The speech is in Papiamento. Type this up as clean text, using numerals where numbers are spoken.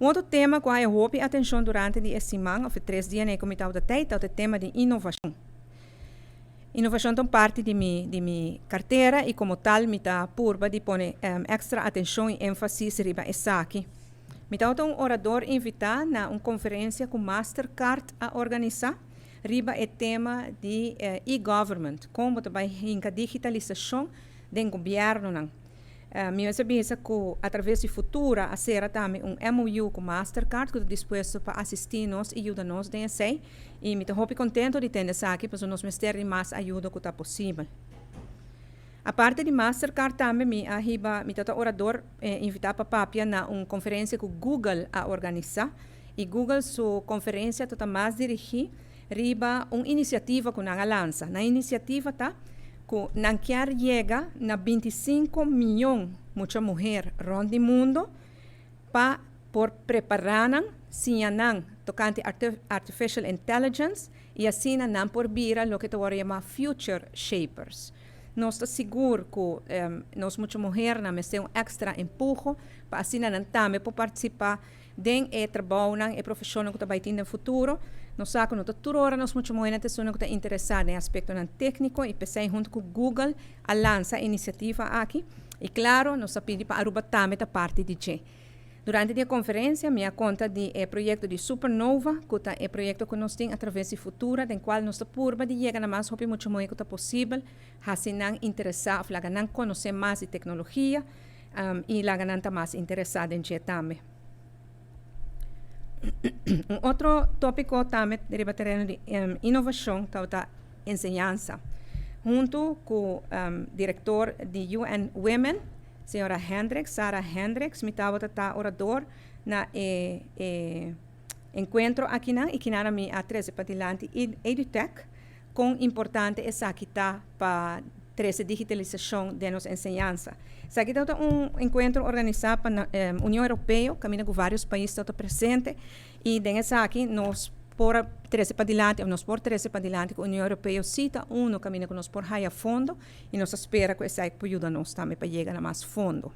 Un otro tema ku a haña hopi atenshon durante di e siman òf e 3 dianan ku mi tabata tei ta e tema di inovashon. Inovashon ta un parti di mi kartera i komo tal mi ta purba di pone èkstra atenshon i énfasis riba esaki. Mi tabata un orador invitá na un konferensia ku Mastercard a organisá riba e tema di e-government, kon ta bai hinka digitalisashon den gobièrnunan. Mi a bisa ku atraves di Futura a sera tambe un MOU ku Mastercard, ku ta dispuesto pa asistí nos i yuda nos den esei, i mi ta hopi kontentu di tende esaki, pasobra nos mester di mas ayudo ku ta posibel. Aparte di Mastercard tambe mi a hiba, mi tabata orador invitá pa papia na un konferensia ku Google a organisá, i Google su konferensia tabata mas dirigí riba un inisiativa ku nan a lansa. Nan inisiativa ta ku nan ke yega na 25 mion mucha muhé rònt di mundu pa por prepará nan, siña nan tokante artificial intelligence i asina nan por bira loke ta yama future shapers. Nos ta sigur ku nos mucha muhénan mester un èkstra empuho pa asina nan tambe por partisipá den e trabou, e profeshon ku ta bai tin den futuro. Nos sa ku no tur ora nos mucha muhénan ta interesá den aspektonan tékniko, i p'esei huntu ku Google a lansa e inisiativa aki i klaro, nos a pidi pa Aruba tambe ta parti di dje. Durante e konferensia, mi a konta di e proyekto di Supernova, ku ta e proyekto ku nos tin atraves di Futura, den kual nos ta purba di yega na mas hopi mucha muhé ku ta posibel, hasi nan interesá, òf laga nan konosé mas di teknologia, i laga nan ta mas interesá den dje tambe. Un otro tópiko tambe riba tereno di inovashon ta enseñansa. Huntu ku direktor di UN Women, señora Hendricks, Sarah Hendricks, mi tabata orador na e enkuentro akinan i ku mi a trese padilanti EduTech, kon importante esaki ta pa trese digitalisashon di nos enseñansa. Esaki ta un enkuentro organisá pa Union Europeo, kaminda ku vários pais ta presente, i den esaki nos por trese padilanti, nos por trese padilanti ku Union Europeo si ta un kaminda ku nos por haya fondo, i nos ta spera ku esaki por yuda nos tambe pa yega na mas fondo.